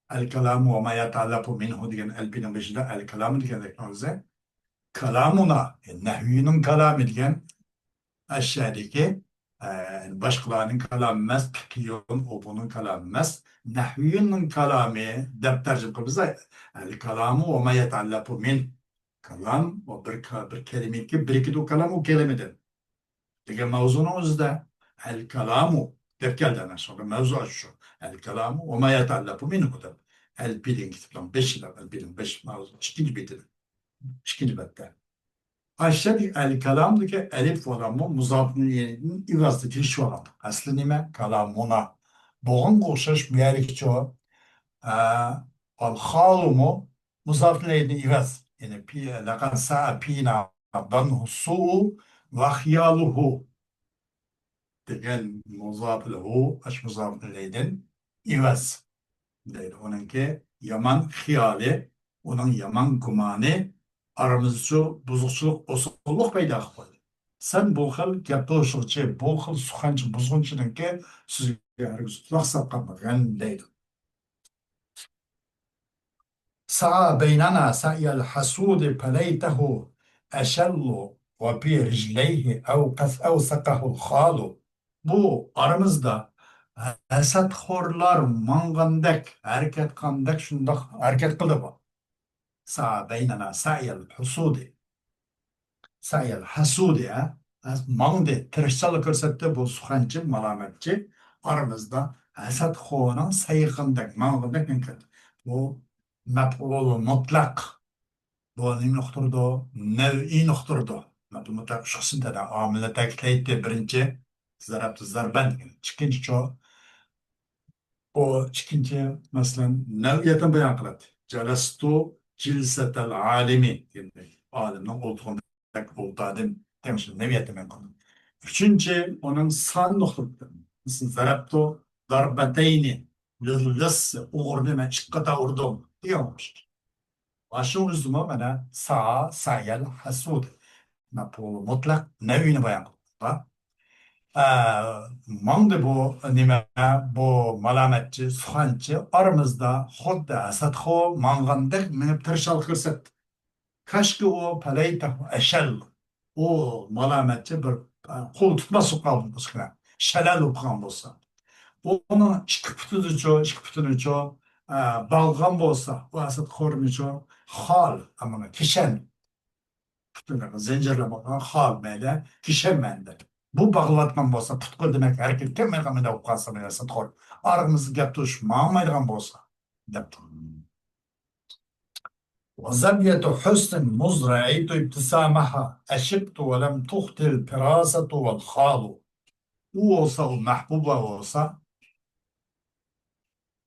ئەل كالامۇ ۋە ما يەتەئەللەقۇ مىنھۇ دېگەن ئەلپىنىڭ بېشىدا ئەل كالامۇ دېگەندەك ئۆزى. كالامۇنا، نەھۋىنىڭ كالامى دېگەن ئەشيادىكى، ئە، باشقىلارنىڭ كالامى ئەمەس، پىقيون ئوبۇنىڭ كالامى ئەمەس، نەھۋىيۇننىڭ كالامى دەپ تەرجىمە قىلىمىز. ئەل كالامۇ ۋە ما يەتەئەللەقۇ مىن. كالام، ئۇ بىر كا-، بىر كەلىمىكى، بىرىكىدۇ كالام، ئۇ كەلىمىدىن. دېگەن ماۋزۇنىڭ ئۆزىدە ئەل كالامۇ دەپ كەلدى، ئەنە شۇ ماۋزۇ شۇ. ئەل كالامۇ ۋە ما يەتەئەللەقۇ مىنھۇ دەپ. ئەلپى دېگەن كىتابنىڭ بېشىدا، ئەلپىنىڭ بەش ماۋزۇ، ئىككىنچى بېتىدە، ئىككىنچى بەتتە. ئاشۇ ئەل كالام دېگەن ئەلىپ ۋالامۇ مۇزاپىن ئىلەيھىدىن ئىۋەزدە كېلىشىۋالغان. ئەسلى نېمە؟ كالامۇنا. بۇغۇنغا ئوخشاش بۇ يەردىكىچۇ، ئە، ئەل خالۇمۇ مۇزاپىن ئىلەيھىدىن ئىۋەز. يەنى پى-، لەقەد ساء پىنا ظەننۇھۇ سۇئۇ ۋە خىيالۇھۇ دېگەن مۇزاپىلھۇ، ئاش مۇزاپىن ئىلەيھىدىن ئىۋەز دەيدۇ. ئۇنىڭكى يامان خىيالى، ئۇنىڭ يامان گۇمانى ئارىمىزدىچۇ بۇزۇقچىلىق، ئوساللىق پەيدا قىلىپ قويدى. سەن بۇ خىل گەپ توشۇغۇچى، بۇ خىل سۇخەنچى، بۇزغۇنچىنىڭكى سۆزىگە ھەرگىز قۇلاق ساپ قالمىغىن دەيدۇ. سعى بيننا سعي الحسود فليته أشل وفي رجليه أوقس-، أوثقه الخال. بۇ ئارىمىزدا ھەسەتخورلار ماڭغاندەك ھەرىكەت قىلغاندەك شۇنداق ھەرىكەت قىلدى بۇ. سعى بيننا سعي الحسود. سەئيەل ھەسۇدى، ھە؟ ماڭدى، تىرىشچانلىق كۆرسەتتى بۇ سۇخەنچى، مالامەتچى. ئارىمىزدا ھەسەتخورنىڭ سەي قىلغىنىدەك، ماڭغىنىدەك مەن كۆردۈم. بۇ مەپئۇلى مۇتلەق. بۇ نېمىنى ئۇقتۇرىدۇ؟ نەۋئىنى ئۇقتۇرىدۇ. مەپئۇلى مۇتلەق ئۈچ قىسىم تەدە ئامىلنى تەكىتلەيتتى. بىرىنچى، زەرەپتۇ زەربەن دېگەن. ئىككىنچىچۇ، ئۇ ئىككىنچى، مەسىلەن، نەۋئىيەتنى بايان قىلاتتى. جەلەستۇ جىلسەتەل ئالىمى دېگەندەك، ئالىمنىڭ ئولتۇرغىنىدەك ئولتۇردۇم دېگەن شۇ نەۋئىيەتنى بايان قىلدى. ئۈچىنچى، ئۇنىڭ سان نۇقتىلىقى. مىسال، زەرەبتۇ داربەتەينى، لىللىس، ئوغرىنى مەن ئىككى قېتىم ئۇردۇم دېگەن ئوخشاش. ئاشۇ ئۆزىمۇ مانا سا، سايەل، ھەسۇد. مەپئۇلى مۇتلەق نەۋىنى بايان قىلىدۇ. ئە، ماڭدى بۇ نېمە، بۇ مالامەتچى، سۇخەنچى ئارىمىزدا خۇددى ھەسەتخور ماڭغاندەك مېڭىپ تىرىشچانلىق كۆرسەتتى. كاشكى ئۇ پەلەيتەھۇ ئەشەل. ئۇ مالامەتچى بىر، ئە، قول تۇتماس بولۇپ قالغان بولسا، شەلەل بولۇپ قالغان بولسا. ئۇنىڭ ئىككى پۇتىنىچۇ، ئىككى پۇتىنىچۇ، ئە، باغلىغان بولسا، ئۇ ھەسەتخورنىچۇ، خال، ئەمما كىشەن. پۇتىنى زەنجىرلەپ ئالغان خال مەيلى، كىشەن مەندە. بۇ باغلىۋاتقان بولسا، پۇت-قول دېمەك ھەرىكەت كەلمەيدىغان مەندە بولۇپ قالسا، مەن ھەسەتخور. ئارىمىزدا گەپ توشۇپ ماڭمايدىغان بولسا، دەپتۇ. وزبية حسن مذ رأيت ابتسامها، عشقت ولم تخطل الفراسة والخال. ئۇ بولسا، ئۇ مەھبۇبا بولسا،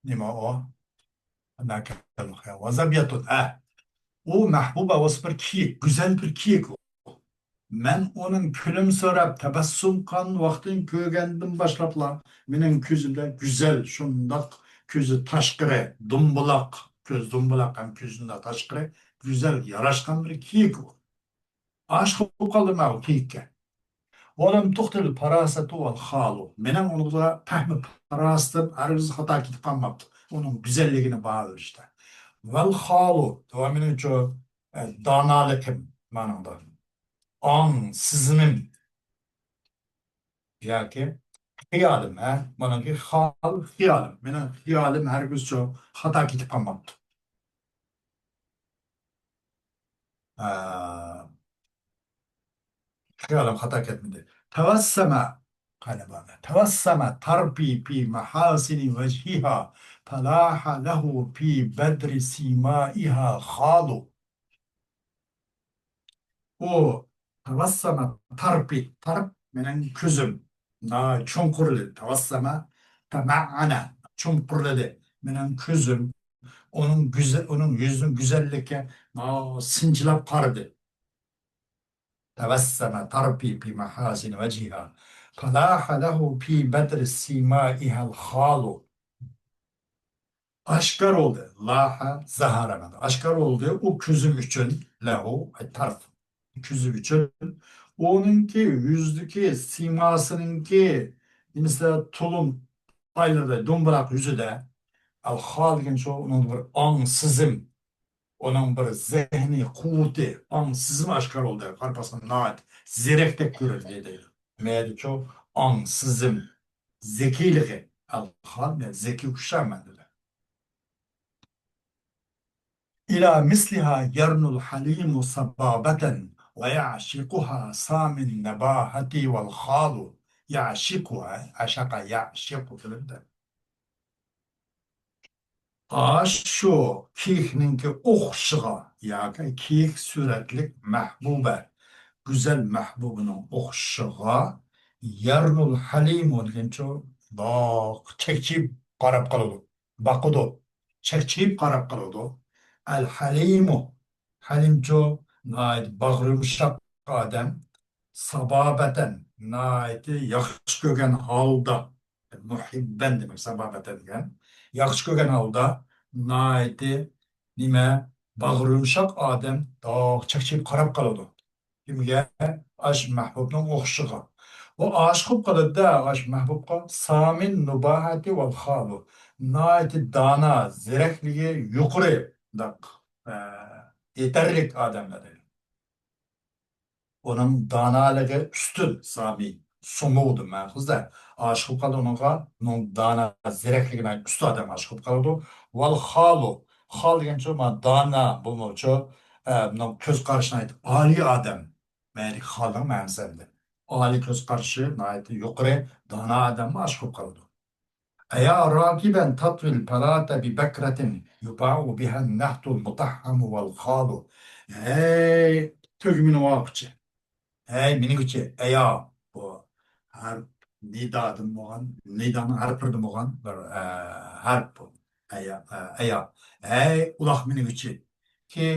نېمە ئۇ؟ وزبية، ئە. ئۇ مەھبۇبا بولسا بىر كېيىك، گۈزەل بىر كېيىك ئۇ. مەن ئۇنىڭ كۈلۈمسىرەپ، تەبەسسۇم قىلغان ۋاقتىنى كۆرگەندىن باشلاپلا، مېنىڭ كۆزۈمدە گۈزەل، شۇنداق كۆزى تاشقىرى، دومبىلاق، كۆز دومبىلاق ھەم كۆزى شۇنداق تاشقىرى، گۈزەل، ياراشقان بىر كېيىك ئۇ. ئاشىق بولۇپ قالدىم مەن ئۇ كېيىككە. ولم تخطل الفراسة والخال. مېنىڭ ئۇنىڭغا پەھمى پاراسىتىم ھەرگىز خاتا كېتىپ قالماپتۇ. ئۇنىڭ گۈزەللىكىنى باھالىشتا. والخال، ۋە مېنىڭچۇ، ئە، دانالىقىم مانىڭدا. ئاڭ سېزىمىم ياكى خىيالىم، ھە؟ مانىڭكى خال خىيالىم. مېنىڭ خىيالىم ھەرگىزچۇ خاتا كېتىپ قالماپتۇ. ئە، خىيالىم خاتا كەتمىدى. تەۋەسسەمە، قەلبانە. تەۋەسسەمە تەرپى پى مەھاسىنى ۋەجھىھا، پەلاھە لەھۇ پى بەدرى سىمائىھا خالۇ. ئۇ تەۋەسسەمە تەرپى، تەرپ مېنىڭ كۆزۈم. ناھايىتى چوڭقۇرلىدى. تەۋەسسەمە، تەمەئەنە، چوڭقۇرلىدى. مېنىڭ كۆزۈم ئۇنىڭ گۈزە-، ئۇنىڭ يۈزىنىڭ گۈزەللىكىگە، ئا، سىنچىلاپ قارىدى. تەۋەسسەمە تەرپى پى مەھاسىنى ۋەجھىھا. پەلاھە لەھۇ پى بەدرى سىمائىھەل خالۇ. ئاشكارا بولدى. لاھە، زەھەرە. ئاشكارا بولدى. ئۇ كۆزۈم ئۈچۈن. لەھۇ، ئەي تەرپ. كۆزى ئۈچۈن. ئۇنىڭكى يۈزىدىكى سىماسىنىڭكى، مىسال، تۇلۇم ئايلىرىدا، دومبىراق يۈزىدە. ئەل خال دېگەن شۇ، ئۇنىڭ بىر ئاڭ سېزىم، ئۇنىڭ بىر زېھنىي قۇۋۋىتى، ئاڭ سېزىم ئاشكارا بولدى. قارىپالسان ناھايىتى زېرەكتەك كۆرۈندى دەيدۇ. مەيلىچۇ ئاڭ سېزىم، زېكىيلىقى. ئەل خال، مەن زېكىي ئوخشايمەن دېدى. إلى مثلها يرنو الحليم صبابة ويعشقها سامي النباهة والخال. يعشقها، عشق يعشق كېلىدۇ. ئاشۇ كېيىكنىڭكى ئوخشىشىغا ياكى كېيىك سۈرەتلىك مەھبۇبە، گۈزەل مەھبۇبىنىڭ ئوخشىشىغا يرنو الحليم دېگەنچۇ، چەكچىيىپ قاراپ قالىدۇ. باقىدۇ، چەكچىيىپ قاراپ قالىدۇ. ئەل ھەلىمۇ، ھەلىمچۇ، ناھايىتى باغرى يۇمشاق ئادەم. سابابەتەن، ناھايىتى ياخشى كۆرگەن ھالدا، مۇھىببەن دېمەك، سابابەتەن دېگەن. ياخشى كۆرگەن ھالدا، ناھايىتى نېمە، باغرى يۇمشاق ئادەم، داغ چەكچىيىپ قاراپ قالىدۇ. كىمگە؟ ئاشۇ مەھبۇبنىڭ ئوخشىشىغا. ئۇ ئاشىق بولۇپ قالىدۇ-دە، ئاشۇ مەھبۇبقا. سامىن نۇباھەتى ۋەل خالۇ. ناھايىتى دانا، زېرەكلىكى يۇقىرى، داق، ئە، يېتەرلىك ئادەملەر. ئۇنىڭ دانالىقى ئۈستۈن، سامىن. سۇمۇ دېمەن، قىزلار. ئاشىق بولۇپ قالدى ئۇنىڭغا، ئۇنىڭ دانا زېرەكلىكى ناھايىتى ئۈستۈن ئادەم ئاشىق بولۇپ قالىدۇ. ۋەل خالۇ. خال دېگەنچۇ، مانا دانا، بولمىچۇ، ئە، بۇنىڭ كۆز قارىشى ناھايىتى ئالىي ئادەم. مەيلى خالنىڭ مەنىسى ئەمدى. ئالىي كۆز قارىشى ناھايىتى يۇقىرى، دانا ئادەممۇ ئاشىق بولۇپ قالىدۇ. ئەيا راكىبەن تاتۋىل پەلاتە بىبەكرەتىن يۇبائۇ بىھەن نەھتۇل مۇتەھھەمۇ ۋەل خالۇ. ھەي، تۆگە مىنىۋالغۇچى. ھەي، مېنىڭچە، ئەيا، بۇ ھەرپ نىدادىن بولغان، نىدانىڭ ھەرپلىرىدىن بولغان بىر، ئە، ھەرپ بۇ. ئەيا، ئە، ئەيا. ھەي، ئۇلاق مىنىگۈچى. كى،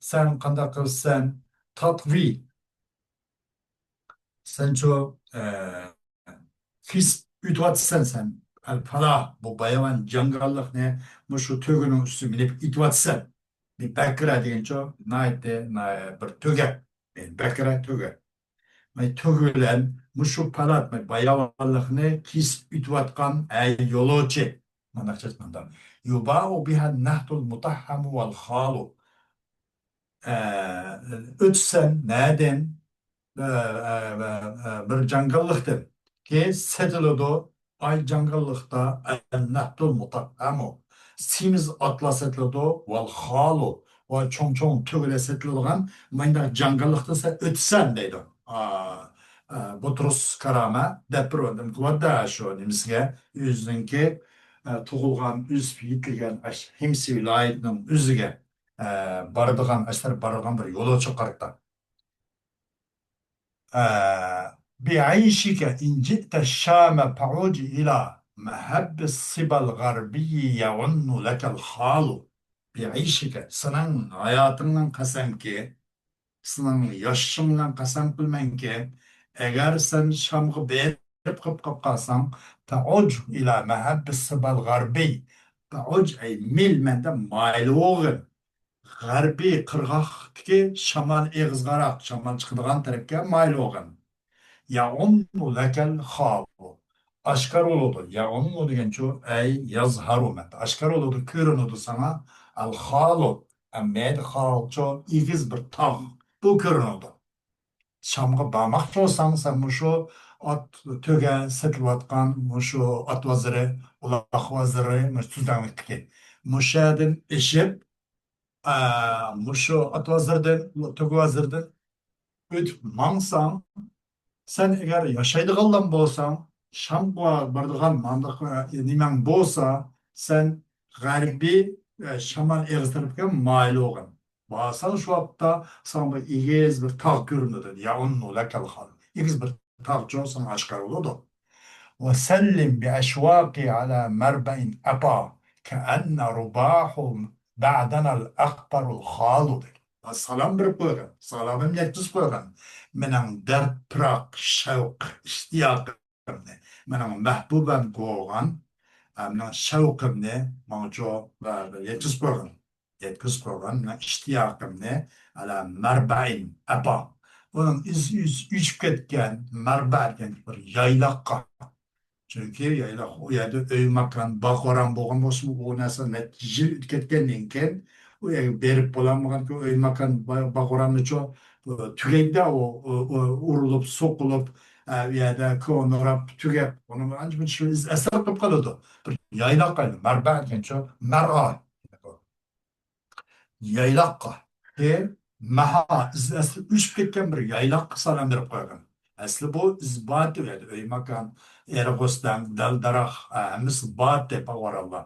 سەن قانداق قىلىسەن؟ تاتۋى. سەنچۇ، ئە، كېسىپ ئۆتۈۋاتىسەن سەن. ئەل پالاھ، بۇ باياۋان جاڭگاللىقنى مۇشۇ تۆگىنىڭ ئۈستىگە مىنىپ ئېتىۋاتىسەن. بىر بەكرە دېگەنچۇ، ناھايىتى، ناھايىتى بىر تۆگە. بەكرە تۆگە. ماي تۆگە بىلەن مۇشۇ پالات، ماي باياۋانلىقنى كېسىپ ئۆتۈۋاتقان، ئەي يولۇچى. مانداقچە ئېيتقاندا، يباع بها النهد المطحم والخال. ئە، ئۆتسەن نەدىن؟ ئە، ئە، ئە، ئە، بىر جاڭگاللىقتىن كېيىن سېتىلىدۇ. ئاي جاڭگاللىقتا النهد المطحم، سېمىز ئاتلار سېتىلىدۇ. والخال، ۋە چوڭ-چوڭ تۆگىلەر سېتىلىدىغان مانداق جاڭگاللىقتىن سەن ئۆتسەن دەيدۇ. ئا، ئا، بۇترۇس كارامە دەپ بىر ئادەم قىلىۋاتىدۇ شۇ نېمىسىگە، ئۆزىنىڭكى، ئە، تۇغۇلغان، ئۆسۈپ يېتىلگەن ئاشۇ خىمس ۋىلايىتىنىڭ ئۆزىگە، ئە، بارىدىغان، ئاشۇ تەرەپ بارىدىغان بىر يولۇچىغا قارىتا. ئە، بعيشك إن جئت الشام فعج إلى مهب الصبا الغربي يعن لك الخال. بعيشك، سېنىڭ ھاياتىڭنىڭ قەسەمكى، سېنىڭ ياشىشىڭ بىلەن قەسەم قىلىمەنكى، ئەگەر سەن شامغا بېرىپ قېلىپ قالساڭ، فعج إلى مهب الصبا الغربي. فعج، ئەي مىل مەندە مايىل بولغىن. غەربىي، قىرغاقتىكى شامال ئېغىزغا قاراپ، شامال چىقىدىغان تەرەپكە مايىل بولغىن. يعن لك الخال. ئاشكارا بولىدۇ. يعن دېگەنچۇ، ئەي يظهر، مەن ئاشكارا بولىدۇ، كۆرۈنىدۇ ساڭا. الخال، ئەمەيدى خالچۇ، ئېگىز بىر تاغ. بۇ كۆرۈنىدۇ. شامغا بارماقچى بولساڭ، سەن مۇشۇ ئات تۆگە سېتىلىۋاتقان مۇشۇ ئات بازىرى، ئۇلاغ بازىرى، مۇشۇ تۈزلەڭلىكتىكى، مۇشۇ يەردىن ئېشىپ، ئە، مۇشۇ ئات بازىرىدىن، تۆگە بازىرىدىن ئۆتۈپ ماڭساڭ، سەن ئەگەر ياشايدىغانلام بولساڭ، شامغا بارىدىغان مانداق، ئە، نېمەڭ بولسا، سەن غەربىي، ئە، شامال ئېغىز تەرەپكە مايىل بولغىن. بارساڭ شۇ ۋاقىتتا ساڭا بىر ئېگىز بىر تاغ كۆرۈنىدۇ. يعن لك الخال. ئېگىز بىر تاغچۇ ساڭا ئاشكارا بولىدۇ. وسلم بأشواقي على مربع أبا كأن رباح بعدنا الأقبر الخال دېدى. سالام بېرىپ قويغىن، سالامىمنى يەتكۈزۈپ قويغىن. مېنىڭ دەرد پىراق، شەۋق، ئىشتىياقىمنى، مېنىڭ مەھبۇبەم بولغان، ئە، مېنىڭ شەۋقىمنى ماڭچۇ، ئە، يەتكۈزۈپ قويغىن. يەتكۈزۈپ قويغان مېنىڭ ئىشتىياقىمنى، ئەلە مەربەئىن، ئەپا. ئۇنىڭ ئىز، ئىز ئۆچۈپ كەتكەن، مەربە دېگەن بىر يايلاققا. چۈنكى يايلاق، ئۇ يەردە ئۆي ماكان، باغ ئورام بولغان بولسىمۇ، ئۇ نەرسە نەچچە يىل ئۆتۈپ كەتكەندىن كېيىن، ئۇ يەرگە بېرىپ بولالمىغانكەن، ئۆي ماكان، با-، باغ ئورامنىچۇ، ئۇ تۈگەيدۇ، ئۇ، ئۇ، ئۇ ئۇرۇلۇپ، سوقۇلۇپ، ئە، ئۇ يەردە كونىراپ، تۈگەپ، ئۇنىڭ ئانچە مۇنچە ئىز ئەسەر قىلىپ قالىدۇ. بىر يايلاققا ئايلىنىدۇ. مەربە دېگەنچۇ، مەرئا. يايلاققا، ئى، مەھا، ئىز ئەسلى ئۆچۈپ كەتكەن بىر يايلاققا سالام بېرىپ قويغىن. ئەسلى بۇ ئىز بار ئىدى، ئۆي ماكان، ئېرىغۇ ئۆستەڭ، دەل-دەرەخ، ھە، ھەممىسى بار ئىدى، باغۋەنلەر.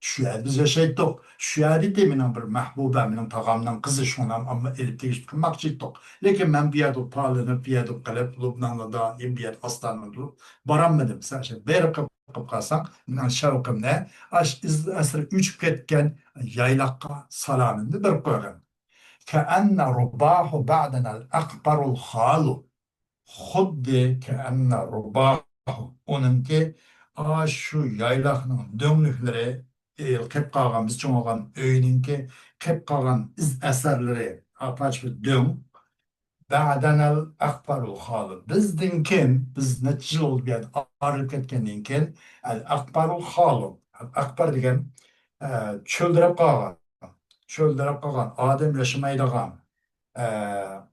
شۇ يەردە بىز ياشايتتۇق. شۇ يەردە ئىدى مېنىڭ بىر مەھبۇبەم، مېنىڭ تاغامنىڭ قىزى، شۇڭا ئاما ئېلىپ تېگىشلىك قىلماقچى ئىدۇق. لېكىن مەن بۇ يەردە پالىنىپ، بۇ يەردە قېلىپ، لۇبناندا دائىم بۇ يەردە ئاستانىدا تۇرۇپ بارالمىدىم. سەن شۇ بېرىپ قېلىپ قالساڭ، مېنىڭ شەۋقىمنى، ئاش ئىز ئەسىرى ئۆچۈپ كەتكەن يايلاققا سالامىمنى بېرىپ قويغىن. كأن رباح بعدنا الأقبر الخال. خۇددى كأن رباح، ئۇنىڭكى ئاشۇ يايلاقنىڭ دۆڭلۈكلىرى، ئېل قېپ قالغان، بىز چوڭ بولغان ئۆينىڭكى قېپ قالغان ئىز ئەسەرلىرى، ئاپاچ بىر دۆڭ. بەئدەنەل ئەقبەرۇل خالۇ. بىزدىن كېيىن، بىز نەچچە يىل بولدى بۇ يەردە ئايرىلىپ كەتكەندىن كېيىن، ئەل ئەقبەرۇل خالۇ. ئەل ئەقبەر دېگەن، ئە، چۆلدىرەپ قالغان. چۆلدىرەپ قالغان، ئادەم ياشىمايدىغان. ئە،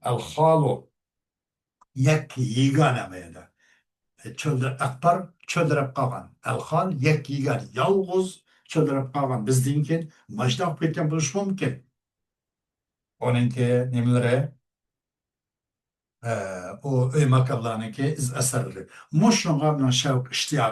ئەل خالۇ. يەككە يېگانە بۇ يەردە. ئە، چۆلدە ئەقبەر، چۆلدىرەپ قالغان. ئەل خال، يەككە يېگانە. يالغۇز چۆلدىرەپ قالغان. بىزدىن كېيىن ماشۇنداق بولۇپ كەتكەن بولۇشى مۇمكىن. ئۇنىڭكى نېمىلىرى، ئە، ئۇ ئۆي ماكانلارنىڭكى ئىز ئەسەرلىرى. مۇشۇنىڭغا مېنىڭ شەۋق ئىشتىياق